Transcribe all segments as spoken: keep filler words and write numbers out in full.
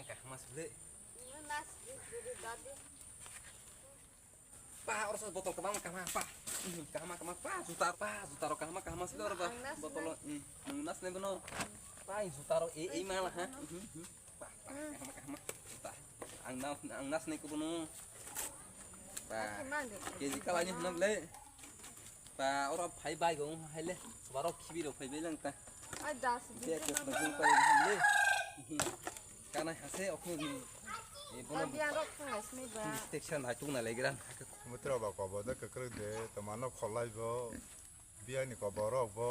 Kahma sile. Nuna sile, sile, dadu. Pa, oro sa botol kabang kahma, pa. Mhm, kahma, kahma, pa, juta, pa, juta ro kahma, kahma sile oro ba. Ang nas Botol, nai. Hmm, ang nas nai bono. Pa, juta ro, e, e, mala, ha. Mhm, mhm. Pa, pa, kahma, kahma, juta. Ang na, ang nas nai ko bono. Pa, Kahma de. K G kalani hwnam le. Pa, oro phai bai go, hai le. Baro khibi ro phai bai lang ta. Ai, das, Dia ke pang pang le. Mhm. Kana hase okhno ni. E bono Biang rok thang lai sini ba. Station hai tungna legra. Mutra ba kobo de kekrek de, temano kholai bo. Biang ni kobo rok bo.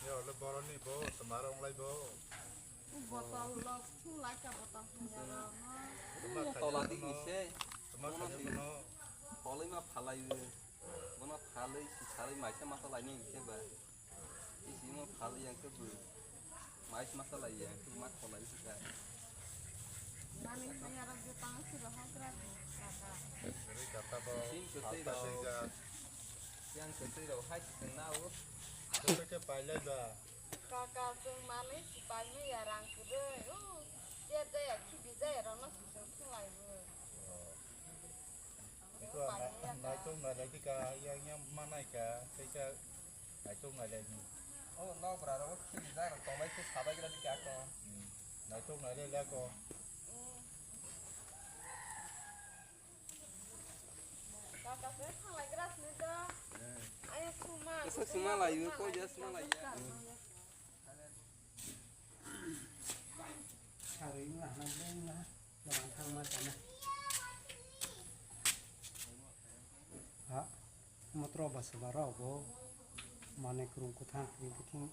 Yo le boroni bo, temaro onglai bo. Botol lok thung lai ka botol thung ya. Toma Tola khajak di bono. Ni se. Toma Bono khajak di. Bono. Tolai ma phalai. Bono phalwi si salwi maisa masa laini hwnkhe ba. Isi mo phalwi yang khe bo. Mais masa lai yang khe ma kholai si ka. Nani kaya rok je tang si rohok ra di kaka. Ri kata bo. Sin kosoi phalta rok. Sija. Yang kosoi rok hai si tong na o. Kosoi khe pailai ba. Kaka chwng manwi si paimaya rang kwrwi. O, je jaya khibi jaya rokno si chwng thung lai bo. Iko naitok nailai di ka, yang yang manai ka, tei ka naitok nailai di. O, nok bra ro, khini da ro, tongbai khe sabai gra di ka ko. Hmm. Naitok nailai la ko. Kaka se thanglai gra sini da. Hmm. Ayo suma. Esa suma lai, ko ja suma lai ya. Sarwi wngna hwnna bwng wngna norok thangma sana. Ha, motro bwswba rok bo manwi kwrwng kwthang kwrwi biking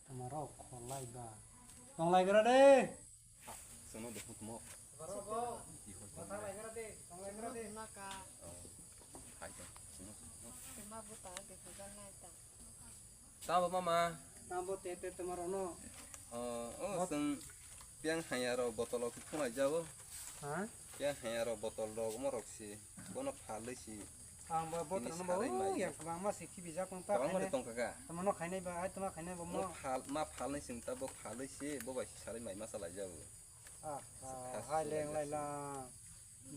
tama rok kholai ba. Tonglai gra de. Ha, sono de hutmo. Baro bo. Ikon Bwthang lai gra de, tonglai gra de. Naka. Oh, hai de. Sono, sono. Tema buta de hujan nai ta. Tamo mama. Tamo te te tama rono. Oh, oh, Bot- seng piang haya ro botol o khe phunai jabo. Ha? Piang haya ro botol ro mo rok si. Bono phalwi si. Ang ba botol Ini no ba sarai o mai. Yang kwbangma si khibi jak tong ta. Kwbangma khainai. Tong kaka. Tamo no khainai ba, ai tama khainai ba mo. Mo phal, ma phalwi sing ta bo phalwi si, bo bai si sarai mai ma salai jabo. Ah, ah, hai leng lai lang.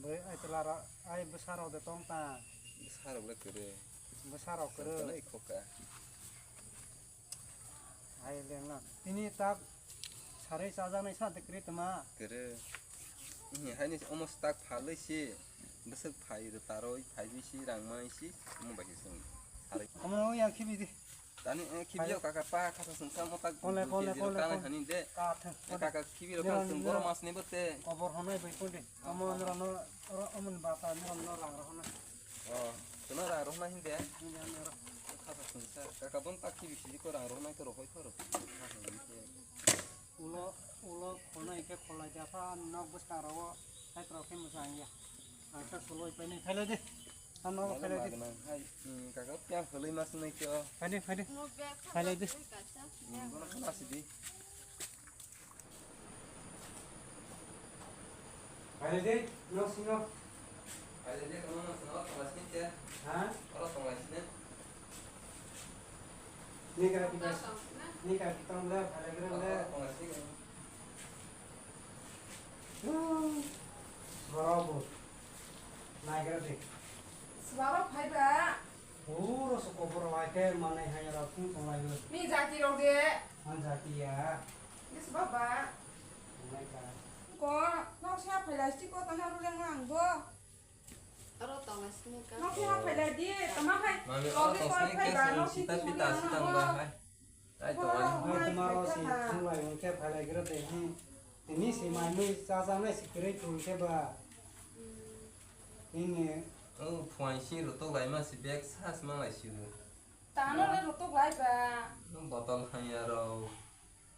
Bwrwi ai twla rok, ai bwsa rok de tong ta. Bwsa rok le kwrwi. Bwsa rok kwrwi. Tongthai khoka. Hai leng lang. Tini tak sarwi chajaknai sa de kwrwi tama. Kwrwi. Ini haini omo tak phalwi si. Bwswk phai rwtarwi phaiwi si rang mai si omo bai se sung. Sarwi. Omo yang khibi di. Tani, eh, khibiyo kaka pa, kaka sungsa mo tak Kole, kole, kole, kole. Hani de. Ka thang, Eh, kole. Kaka khibiyo Nirok, kan sung boro nirok. Mas ni bote. Kobor honai bai kole. Amo nirok no, oro, amo ni bata nirok no rang rohona. Oh, tuna rang rohona hinde. Nirok, nirok. Kaka sungsa, kaka bon tak khibi sidi ko rang rohona ko rohoi thoro. Ulo, ulo khona ike kholai japha nok bwskango hai rok khe mwchang ya. Ang khe soloi painai khailai de. Ano khailai de. Hai, hmm, kaka piang khwlwi mas nai kyo. Khailai, khailai. Khailai de. Hmm, bono khna sidi. Khailai de, nok singo. Khailai de, kono nok singo, tonglai sini kya? Ha? Oro tonglai sini. Ni kara kita, ni kara kita mula khailai kira mula. Oro tonglai sini. Borok bo. Naigra de. Sibaro phaiba. Puro soko borok hai khe manai hai rok thung tonglai yo. Ni jati rok de. An jati ya. Ni sibaba. Tonglai ka. Ko, nok sa phailai sti ko tana ruleng ang bo. Aro tonglai sini ka. Nok sa phailai di, tama hai. Mami, oro tonglai sini ka, sita pita sita ba hai. Ai, to, ai. Ai, tomaro si thunglai hwn khe phailai gra de, hmm. Tini si mai mui chajaknai si kwrwi thung khe ba. Ini. O, phuaing si rotok lai ma si bag sa si ma lai si bo. Tano le rotok lai ba. Botol hanya rok,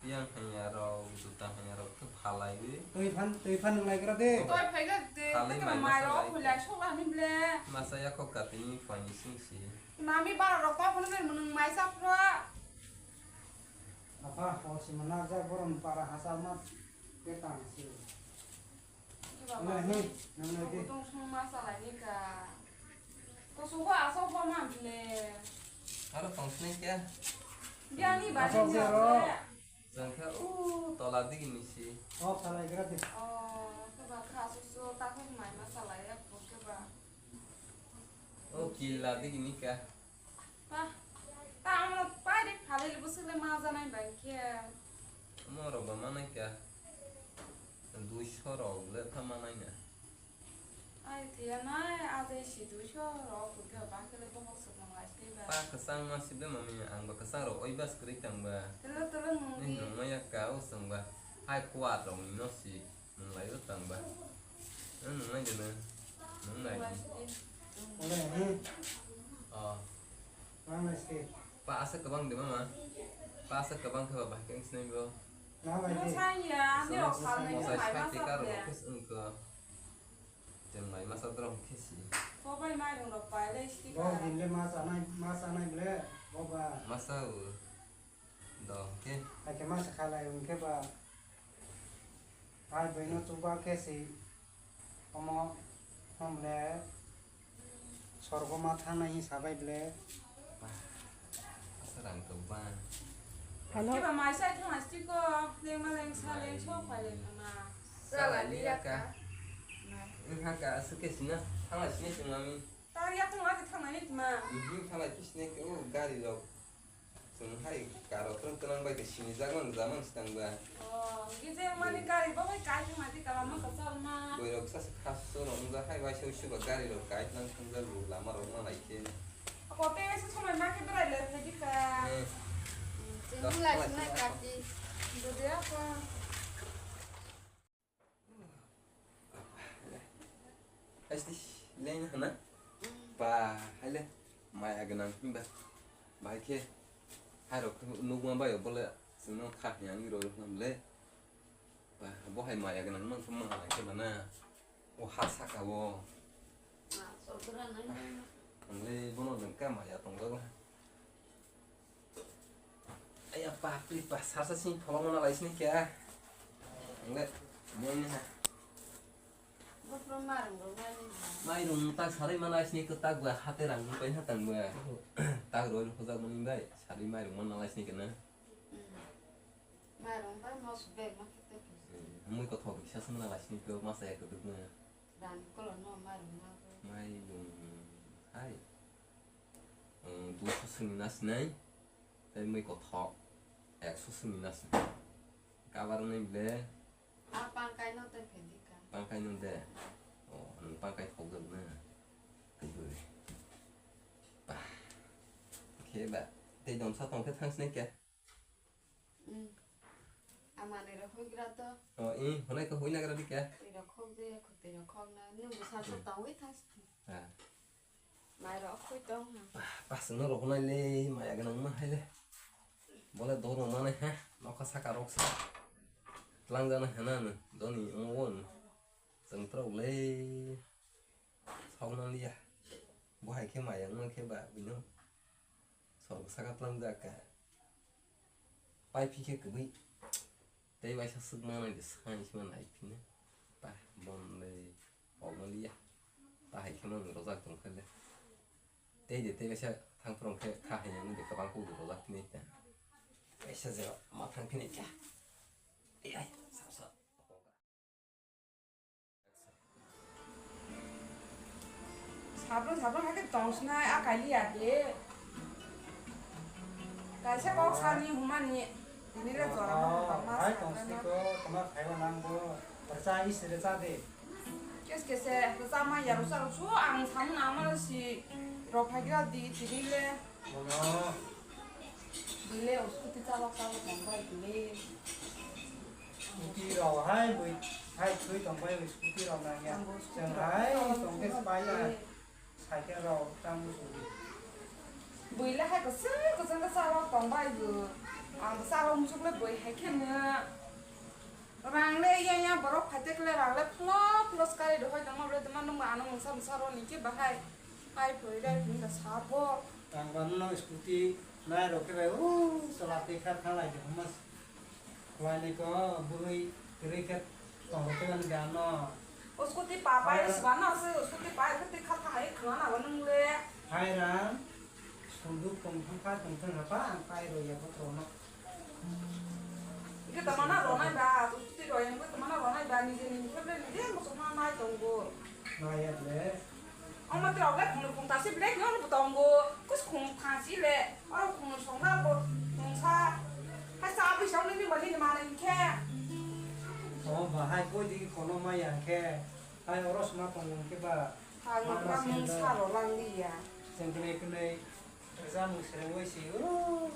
yang hanya rok, juta hanya rok khe phalai wi. Twi phan, twi phan nung lai gra de. Twi phai ga de, phalai mai mai masa rok lai. Phailai sok la ni ble. Masa ya kok katini phuaing sing si. Mami bara rok pa phone nung mai sa phra. Apa, hor si mana ja borom para hasa ma ke tang si. Ki ba ma. Nang nang di. Tong sung ma sa lai ni ka. Ko su ko aso ko ma ble. Aro tong sini kya? Biyani bari Asok ni zero. Asok. Jang khe o tola digi ni si. O, salai gra di. O, khe ba kha su su ta khe mai ma salai ya, bo khe ba. O, killa digi ni ka. Pa, ta amo pai de phale le busuk le ma janai bai khe. Mo rok ba manai ka. Duiso rok le tha manai na. Ai, tiya nai, a je si duiso rok khe ba khe le bohok sok nang lai tei ba. Pa kwchang ma si de mami, ang ba kwchang rok oi bas kwrwi tang ba. Tele tele nung Ni di. Nung ma yak ka o song ba. Hai kuat rok ni no si. Nung lai o tang ba. Nung nung nai de na. Nung nai di. Ole, hmm. Oh. Nang nai si. Pa asa kwbang de mama. Pa asa kwbang khe ba bahai khe sinai bo. Nang nai di. Nung sai ya, ni rok sal nai Mosai mai ma sai te sa karo ya. Khe sung ko. Chwng mai masa drong khe si. Bo bai mairung rok pai le sti Bo ka. Din le ma chanai, ma chanai ble, bo ba. Masa o. Do khe. Hai khe masa khalai wng khe ba. Hai bai no chuba khe si. Omo hom le. Sorgo ma thanai hi sabai ble. Asarang to ba. Hello. Kiba mai sai thang asti ko, leng ma leng sa leng so phai leng ma. Sala liya ka. Wngkha ka aswk khe sina, thangla sini chwng mami. Tar ya thang la thang nai ma. Mhm, thangla khe sini ke o gari rok. Chwng hai karo twrwng twrwng bai khe sini jak mang ja mang swkang ba. Oh, gije mani gari bo bai kai thang nai kala ma ka chal ma. Boi rok sa sa khas so rong ja hai bai so so ba gari rok kai thang thang ja bu lama rok ma nai khe. Ako te se somai ma khe berai le phai di ka. Eh. Chwng lai sinai kaki. Dode apa? Asti leng hana. Ba, haile maya gwnang hinba. Bahai khe hai rok nukma bai bole chwngno kha hwnwi rw rw hwnle. Ba, bo hai maya gwnang man khe ma hai khe bana. O ha saka o. Ang le bono nang ka maya tong jago. Aya bapri ba sasa sini tholong mana lai sini kya. Ang le moni ha. Mairung tak sarai mana lai sini ke tak ba hate rang pai ha tang ba. Tak roi hojak mani bai sarai mairung mana lai sini kena. Mairung bai mos bag ma kete. Mui kothok bisa sini lai sini ke masa ya keduk na. Dan kolo no mairung ma. Mairung hai. Duiso sini na sinai. Tai mui kothok ekso sini na sinai. Kabar nai ble. A pangkai no tai phendi ka. Pangkai no de. O, nung pangkai thok jak na. Kaibo. Ba. Khe ba. Tei domsa tong khe thang sinai khe. Hmm. Amani rok hui gra to. O, i, honai ko hui nagra di khe. Tei rok khok de, khutei rok khok na. Nung bwsa so tong wi thang sinai. Ha. Mairok khoi tong ha. Pasungno rohonai le maya gwnang ma hai le. Bole doro manai ha nokha saka rok sa. Tlang jana hena no doni omo won. Chwng trok le. Sauna liya. Bo hai khe maya wngma khe ba bino. Sorgo saka tlang jaka. Pai phi khe kwbwi. Tei waisa swk manai de swkang se manai phine. Ta bon le pok manliya. Ta hai khe manwi rojak tong khe le. Tei de tei waisa thang phwrwng khe kha hai wngwi de kwbang kok de rojak phine ta. Waisa je ma thang phine kya. Ai ai sa sa. Sabrung sabrung hai khe tong sinai, a kaili ya de. Kaisa kok sani humani, tini le jora ma ma hai tong sini ko, toma khaiwa nang bo, rcha is rcha de. Kes kese, rcha ma ya rcha rcha, ang samung na ma si, rok phai gra di, tini le. Bono. Bwle o scooty chalok chalok tong bai bwle. Scooty rok hai bwi hai thwi tong bai scooty rok nang ya. Ang bo scooty chwng rok hai chalok tong khe tong bai ya. Bwle. Cycle rok tang bo suri. Bwle hai kwchwng kwchwng khe chalok tong bai bo. Ang bo chalok muchuk le bwi hai khe no. Rang le ya ya borok phai te kle rang le phlo phlo skari do hoi tongma bwle tongma nung ano mungsa mungsa ro ni khe bahai. Ai phoi rai phoi da sabo. Ang ba no scooty nai ro khe bai u sola te kha thalai de mas. Wai ne ko bui kre khe tong ro khe ban ga no. O scooty pa pa is ba no se scooty pa khe te kha tha hai khna na ba nung le. Hai ran. Duk tong thang kha tong thang kha pa ang kai rw ya bothrono. Ike tamana ronai ba, twi rw yang bai tamana ronai ba, nije ni kheble nije muchungma nai tongo. Nai ya ble. Omo twi rok le khung khung ta si ble nyo tongo. Kus khung ta si le. Oro khung song na bo khung sa. Hai sa bi song ni ni mani ni mani khe. Omo ba hai koi di kono ma ya khe. Hai oro sma tongo khe ba. Ha, nokra mung saro lang liya. Sengknai knai rwchapmung swrwngwi si, o,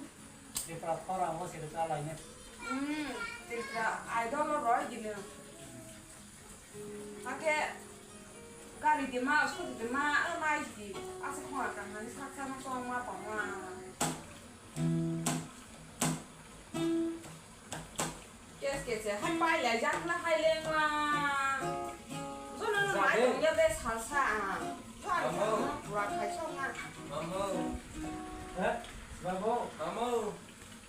Tripura khorang o se rwchap laina. Hmm, Tripura idol o roi gini. Hake gari dima, scooty dima, o nai di. Asa khonga kahani sak sak ma tong ma tong ma. Kes kes hai pai lai jak na hai leng la. Zo no no mai tong ya de salsa a. Zo a. Mamo. Pura khai song na. Mamo. Eh, Babo. Mamo.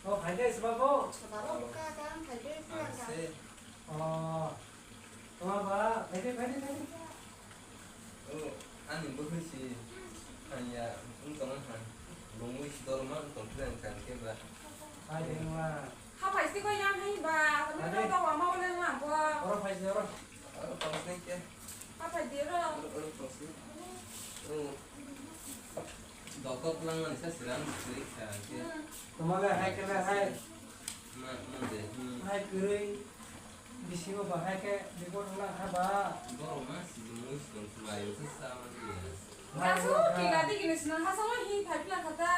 Oh, phai de Babo. Sabaro buka kan phai de buka kan. Ase. Oh. Toma ba, phai de, phai de, phai de. O, ani bwkhwi si hanya wng tongma han. Lungwi si dorma wng tong philai wng kha khe ba. Hai de ma. Ha phai si ko yang hai ba, kami Hai de. Tong tong ma wale ma bo. Oro phai si oro. Oro tong si ke. Ha phai de ro. Oro, oro tong si. O. Dokok lang mani sa siran suri kha ke. Hmm. Toma le hai ke le hai. Ma, ma de. Hmm. Hai kwrwi. Bisingo bahai khe report wngna kha ba? Borok ma sijimung song khlai o khe sa mani ya. Kasu kila digi ni sinang hasa ma hin phai pla kha ta.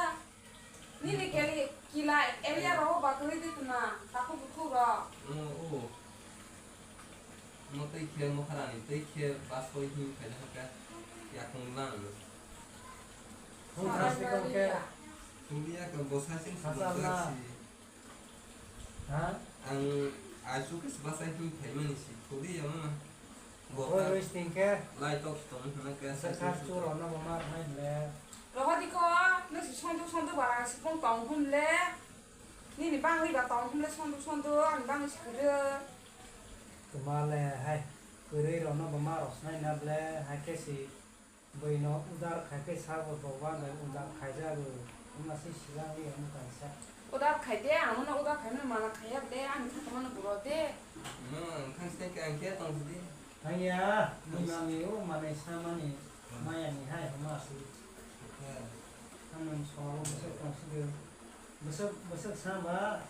Nini keli kila area ro ba kwrwi di tuna takhuk bukhuk ro. Mo o. Mo tei khe mo harani tei khe basoi hin phai na kha. Yakung lang. Hung thang si kong khe. Hung ya ka bosa sing Hasa sumang na. Si. Ha? Ang aswk khe swbasai hwn phaimani si thuli ya mama. Bo Oi, kha oi, sting khe. Lai tok tong hwnna khe Sa sa kha sa churo no bo mar nai le. Rohadi ko, no si sondu sondu bara si pon tong hwn le. Nini bangwi ba tong hwn le sondu sondu, ang bangwi si kwrwi. Tuma le hai, kwrwi rok no bo mar rok snai na ble, hai khe si. Bwino udar khai khe sabo bo uanai udar khaijago, wngma se swlangwi omo kaisa. Udar khai de, ang no udar khai mano mana khaiya de, ani kha mano buro de. No, ang thang se khe ang khe tong di. Thangya, Thanks. Nunani o manai samani, Hmm. Maya ni hai homa su. Okay. Ano solo bwswk tong si de. Bwswk, bwswk sa ba?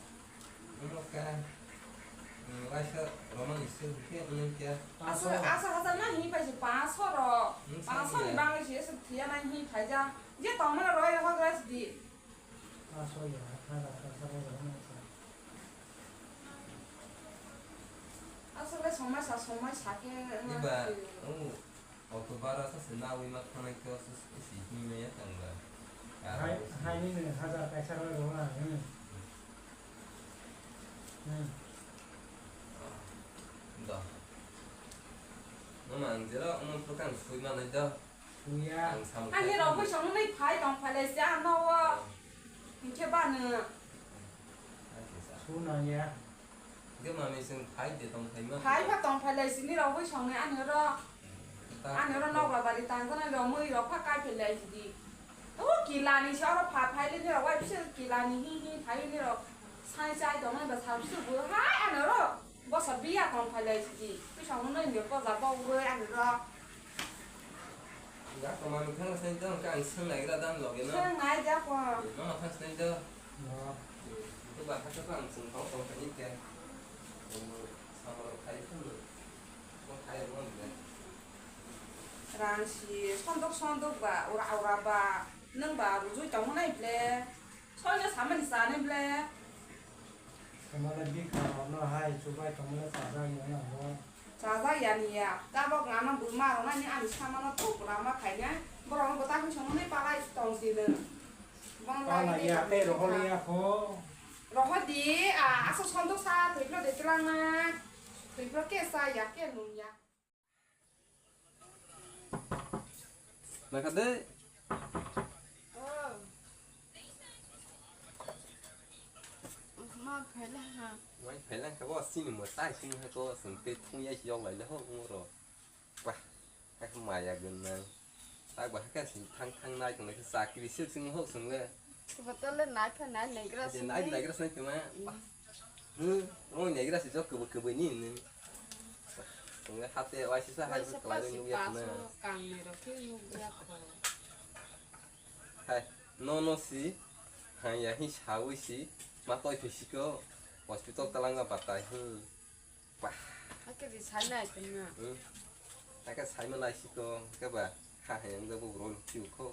Omo kha, um, waisa romani se hwnkhe, omo kha. Aswk, aswk hajar na hini paisa, panch sho ro. Hmm, panch sho ni bangwi se, se thiya na hini phaija. Je tongmani roi rohor gra sidi. Panch sho ya, hajar, hajar, hajar, hajar. Aswk le somai sa, somai sa khe, Iba, oh. Auto bara sa se nawi ma thanai khe se si himya tang ba. Hai, hai ni nung hajar kaisa roi rw na, hmm. Hmm. Do. Mama ang jera omo phukan sui manai do. Suya. Ang sam Ani khai rok tong. Bai song nai phai tong phai lai se ano wo. Oh. Hingke ba nung. Hai se sa. Su nang ya. Hingke mami sing phai de tong phai ma. Phai pha tong phai lai sini rok bai song nai ani oro. Ta- Ani oro nok la bari tang jana rok mui rok pha kai phai lai sidi. O kila ni se oro pha phai le ni rok wai pisa kila ni hi hi phai ni rok. Sai sai tong nai ba sa pisa bu hai ani oro. Bosa biya tong phai lai sidi. Pisa mo nai ni ko ja bo ro ani ro. Ya ko mami thang sai tong ka ang sing nai gra dan loge no. Sing nai ja ko. No ma thang sai do. No. Ko ba ka ko ang sing tong tong ka ni ke. Ko mo sa mo khai ko no. Ko khai mo ni. Rang si sondok sondok ba ura ura ba nang ba rujui tong nai ble. Soino samani chani ble. Tamale bikha rokno hai chubai tongmale chajak ya na bo. Chajak ya ni ya. Tabok ngano buma rok nani ani samano thuk rama khaina. Borok no bwtang songmani palai tong sini. Bong Pala lagi ya di te rohor ya ko. Rohor di, ah, asa sondok sa thwiplo de twlang na. Thwiplo ke sa ya ke nung ya. Nakha de. Oh. Ma phaila ha. Mai phaila kha bo sini mo tai sini ha ko sung te thung ya yok lai le ho mo ro. Ba. Ha maya gun nang. Tak ba ha ka sing thang thang nai tong le chakri sik sing ho sung le. Botol le nai pha nai negra Ade si nai ni. Negra sini cuma. Hmm, oh negra si jok kebo kebo ni ni. Nge hate wai sisa hai Waisa kelai pasi nunggu ya kena. Pasu kang ni rok ke nunggu ya ko. Hai, no no si. Hai ya hi sawi si. Ma toi phi siko. Hospital talanga batai hi. Bah. Ake di sai nai tengna. Hmm. Ake sai ma lai siko. Ke ba. Ha ha yang da bo rol kiu ko.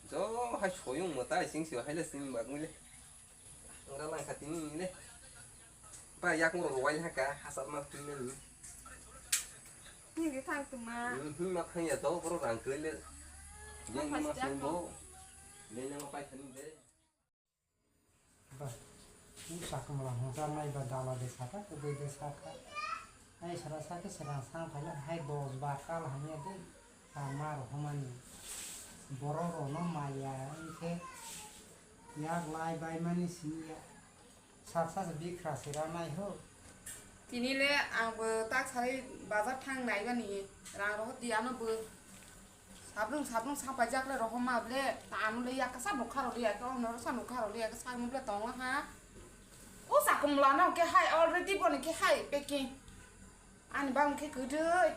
Jo hai soyung mo tai sing sio hai le sing ba ngule. Ora lang khatini ni le. Ba yak mo rol wai ha ka hasar ma tui ni. Ni di thang tuma. Hmm, ma thang ya do bro rang kle le. Yang ma sing bo. Le yang ma pai thani de. Ba, u sakamla hwnjaknai ba dala de saka, kubui de saka. Ai sara sake sera sang phaila hai dos bar kal hamya de, ama rohormani. Borok rokno maya wngkhe yak lai baimani simi ya. Sak sak bikra sera nai ho. Tini le ang bo tak sari bazar thang nai bani rang rohor di ano bo. Sabrung sabrung sapai jak le rohor ma ble ta ano le yak sa nokha ro le yak ono sa nokha ro le yak sa mo ble tong ha. O sakum la no ke hai already bo ni ke hai packing. Ani bang ke kudui.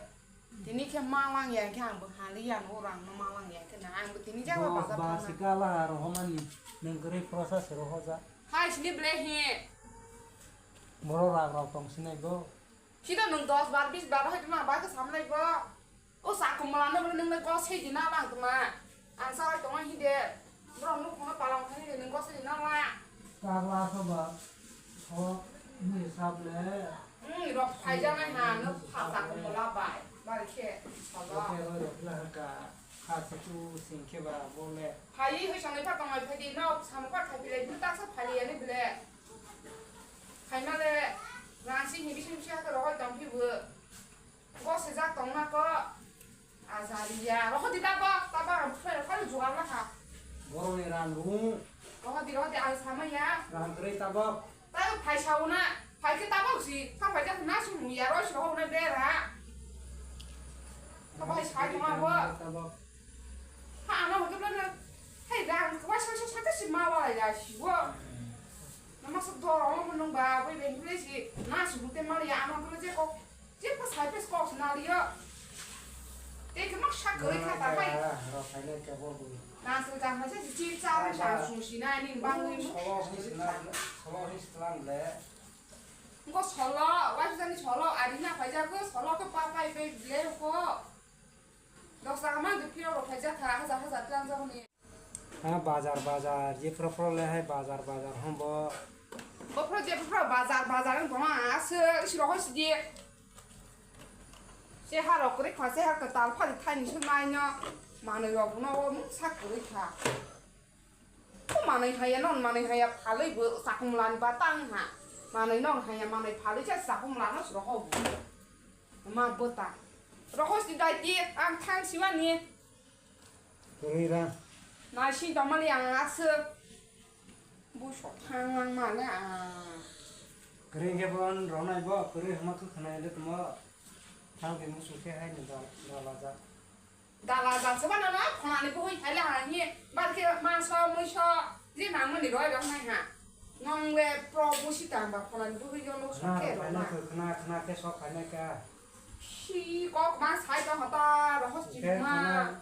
Tini ke malang ya ke ang bo hali ya no rang no malang ya ke na ang bo tini jaga bazar thang. Ba sikala ha rohor mani nang kre process rohor ja. Hai sini ble hi. Boro rang rok tong sinai bo. Sida nung dos bar bis bar hai ma ba ke samlai bo. O sakum la no nung le go sei di na lang tuma. Ang sa tongo hi de. Bro nuk kono palang thani de nung go sei di na la. Kar la so ba. Ho ni sab le. Hmm, rok phai ja nai ha no pha sakum la bai. Bar khe. Sala. Oke ro ro la ka. Ha se tu sing khe ba bo le. Phai hi sanai pha tongai phai di no sam pha khai bile bu ta sa phai ya ni bile. Phaima le rang si hi bising bising ha ro tong phi bu. Go sejak tongma ko. Ajariya. Rohodi tabok, tabok ang phai phai jual na ha. Boroni rang rung. Rohodi, rohodi ang sama ya. Rang kre tabok. Tabok phai sauna. Phai ke tabok si. Ka phai jak na sung ya ro si rohona bera. Ka phai sai ma bo. Tabok. Ha ano hote bla na. Hai rang wa sa sa sa si ma wa ya si wo. Nama sa do ro mo nung ba bo be ni si. Na su te ma ya ano bla je ko. Jepha sai pes kok swnaliyo. Tei khe mak sak kwrwi kha ta hai. Rok phainai khe bo bui. Nang soi kang hai se chip cha bai sa sung sinai ning bangwi mu. Solo hi swnam, solo hi swnam le. Ngo solo, wai jani solo, ari na phai ja ko, solo ko pa pai bai le ko. Dos taka man de piro rok phai ja kha, hajar hajar tlang ja ko ni. Ha, bazar, bazar, je phoro phoro le hai bazar, bazar hwn bo. Bo phoro je phoro bazar, bazar wng tongma, aswk isi rok hoi sidi. Se ha rok kwrwi kha, se ha kwtal phari thaini se naino. Manwi rok no o mungsa kwrwi kha. O manwi haya, non manwi haya, phalwi bo chakmlani ba tang ha. Manwi non haya, manwi phalwi se chakmlano se rok ho bo. Ma bwta. Rok hoi sidi dai di, ang thang siwani. Kwrwi rang. Naising tongmani ang aswk. Busok thang langmani ang. Kwrwi hwnkhe bo ronai bo, kwrwi hwnkhe khwnai le tongmo. Thang twi musu khe hai ni dal, dal ajak. Dal ajak se bana na, khwnani bo hoi thaile ang hi, bar khe mangso, muiso, je nangmani roi rok nai ha. Nong le pro busi tang ba pholani bwrwi yo nok sok khe rw na. Khna, khna, khna khe sok khainai kha. Si kok ma sai tong hota rohos chibima.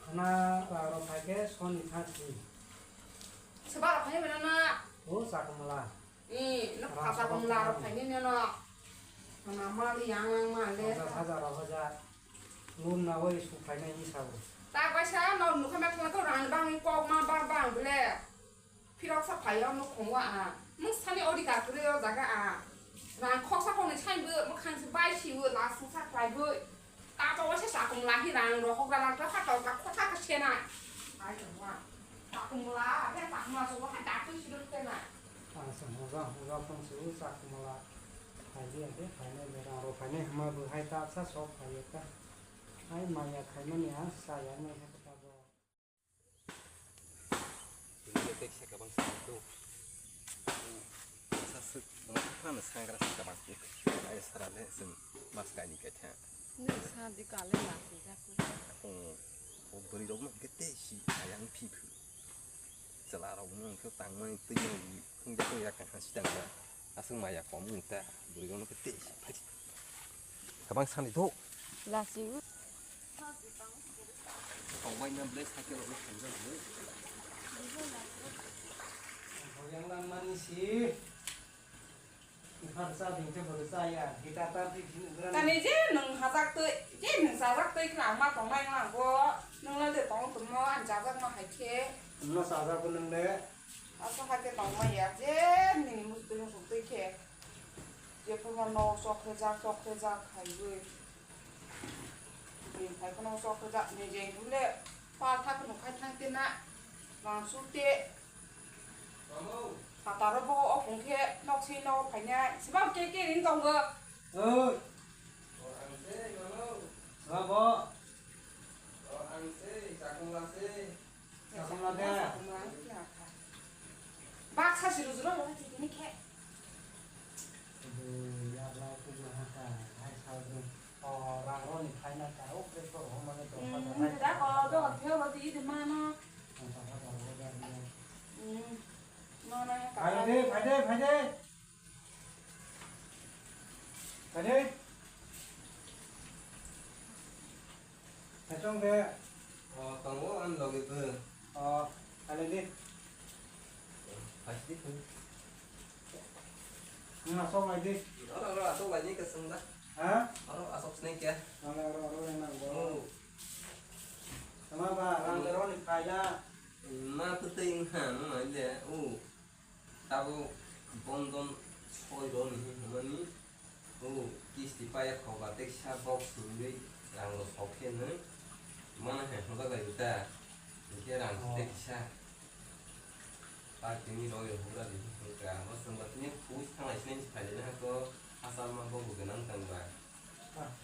Khna, khna, rok khai khe soni thang si. Seba rok khai bana na. O chakmala. Ni no phasa komla rok khai ni no. Khna ma li yang ang ma le. Hajar, hajar, hajar. Lun na oi su khainai ni sabo. Ta kaisa no nukha ma khna to rang bang kok ma bang bang bele. Phirok sa phai o nukhung wa a. Nung sani odhikar kwrwi o jaga a. Rang khoksa khoknwi sai bo mwkhang se bai si o last sa khlai bo. Tato waisa chakung lahi rang rohok rang kha kha kha kha kha sena. Ai tongwa. Chakung la, abe chakung la so hai ta twi si dok tena. Asa moja moja tong se o chakung la. Hai di ade hai nai le rang ro hai nai hama bo hai ta sa sok hai ta. Hai maya khai mani ang sa ya nai ha ta bo. Ini dia teks saya kabang satu. Sasuk, masa sana sangkar sih kabang. Ayo sarane sem mas kani kacha. Ni sa di kale la si jaku. Oh, oh beri dong mah gede si ayang pipu. Chwla rok wngkhe tangmani twi wngya wngya kaham si tangma. Aswk maya kom wng ta bwrwi rok no khe tei si phai. Kabang sani do. Lasi. Tongbai na ble cycle rok no hamjak ble. Yang lang mani si. Tani je nwng hajak twi, je nwng chajak twi khna ang ma tongnai wngna ang bo. Nwng le de tong tongmo ang chajak ma hai khe. Nwng no chajak bo nwng le. Asa hai khe tong ma ya je nini muchung twi muchung twi khe. Je phuru no chok khe jak, chok khe jak hai wi. Bini hai kheno chok khe jak ni je hule pa tha kheno khai thang te na. Mang su te. Sataro bo o pung khe nok si nok phainai. Sibam ke ke ring tongo. Oi. Sibam bo. Chakung la de. Baksa si rujuro lo tini khe. Yak la kuju haka hai saldo. O rang roni phaina ta o pre ko ho mane to. Hmm, da ko do theo lo ti de mano. Hmm. No na ya ka. Phaide, phaide, phaide. Phaide. Sachong de. O tongo an logi tu. O, ale di. Pasti tu. Ngasok lai di. Oro oro asok lai ni keseng da. Ha? Oro asok sini kya? Oro oro oro yang nang bo. Oh. Sama ba, rang ro ni phaila. Ma tu te ing ha, ma le. Oh. Tabuk bondon soi roni hwnmani, o kisti paiya khoba teksa box swnwi rang rok sok khe nw mano hai hwnjak lai ta, hinkhe rang Oh. teksa party ni roi hwnkha, abo chwngba tini phuj thanglai sinai si phailai nai to, hachal ma bobo gwnang tangba. Ah.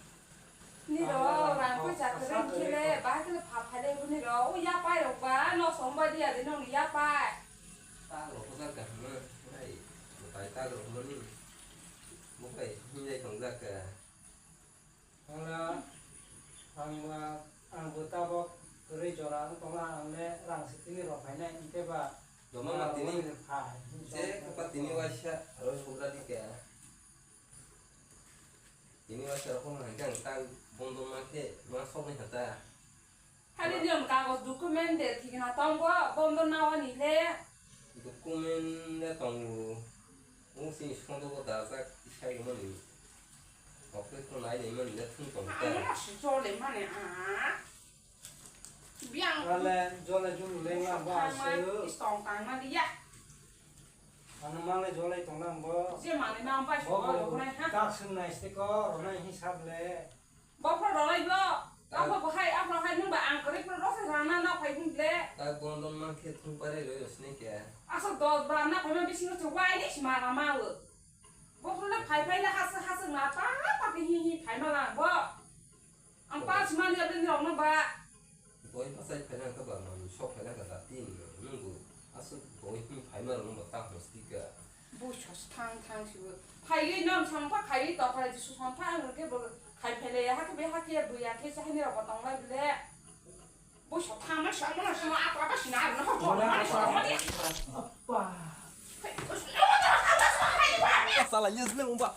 Niro rang poisa kwrwi khe le, bahai khe le pha phai le bo niro. O yapai rok ba, no song bai di ya de, nong ni yapai. Ta rok ko jar ka hwnwi, nai, mutai ta rok mani. Mutai hinjai tong jak ka. Ang na, ang ba, ang bo tabok kwrwi jora wng tong la, ang le rang sitini rok phainai, hwnkhe ba, Doma ma ah, tini, wngni pha, je kapa tini waisa, aro hubra di kaya. Tini waisa rok hwnba hwnkhe ang ta bondo ma khe ma soknai kha ta. Hali niyom kagoj document de thikna tongo, bondo nawani le. Document le tongo. Wng sini sondo bo dajak isai mani. Office no nai nai mani le thung tong ta. Ano si jole mani a. Biang. Ale jole julu le nga ba se. Istong tang ma dia. Ano mangle jolai tonglang bo. Je mangle ma bai bo songma bo rok nai ha. Tak sung nai ste ko ronai hisab le. Bo pho rok lai bo. Abo bo hai, abo hai nung ba ang kwrwi phano rok se rana na phai bun le. Tak bondon ma khe thung pare roi rosne kya. Asa dol ba na phai ma bisingo se wai ni sima na ma wo. Bo pho le phai phai le hasa hasa na pa pa hi hi phai ma lang bo. Ang pa sima ni abin rok no ba. Boi bachai phaina kha ba manwi sok phaina kha da tin nungbo aswk boi hi phaima rok nungbo ta hostika. Bui sos thang thang sibo. Phaiwi non songpha khaiwi tokrai jisu songpha ang rwkhe bo khai phailaiya hakhe be hakhe buya khe se haini rok bo tonglai bile. Bui sok thang ma sok ma sok ma apa apa sina rwna hok hok ma sok ma dia. Apa. Salai yes le umba.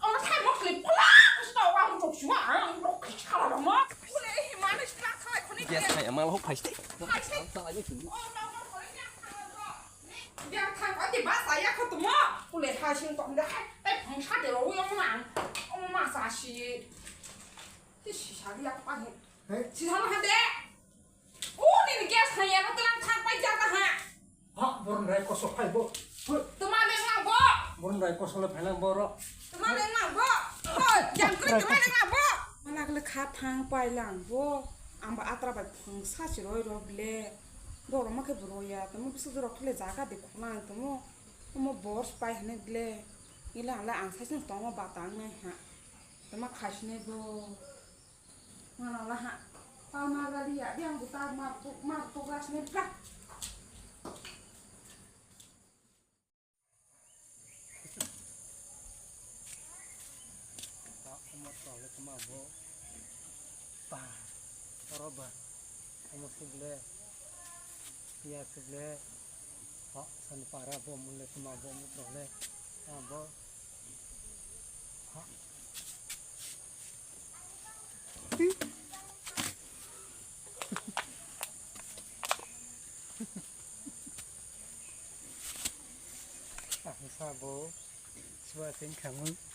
Omo thai mokle pula kusto wa mo tok suma ang rok khala rok mo. Pule hi mane sila khala khoni. Yes, hai amal hok phai ste. Phai ste. Salai yes. Oh, no, no, khoni ya khala rok. Ya khala ko di ba sa ya ko tumo. Pule ha sing tong da hai. Tai phang sa de ro yo ma. Omo ma sa si. Ti si sa ya pa he. He? Si sa ma ha de. O nini gas thang ya no tlang thang pai ja ta ha. Ha, borok rai kosok phai bo. Tuma leng lang bo. Borok rai kosok le phai lang borok. Tuma leng lang bo. Hoi, yang kri tuma leng lang bo. Malak le kha thang pai lang bo. Ang ba atra bai phang sa si roi ro ble. Borok ma khe bro ya. Tamo bisuk jorok khle jaga de khona ang tamo. Tamo bors pai hane ble. Ila ang la ang sa sing tong ba tang nai ha. Tama khasne bo. Mana laha. Pa ma gari ya, dia buta ma tu, ma tu gas ne bra. Pa, omo to le tama bo. Pa, oro ba. Omo sing le. Ya, seble, ha, san para bo mun le, tuma bo mun le, ha, bo, ha. Ah, sa bo, sua sing kamu.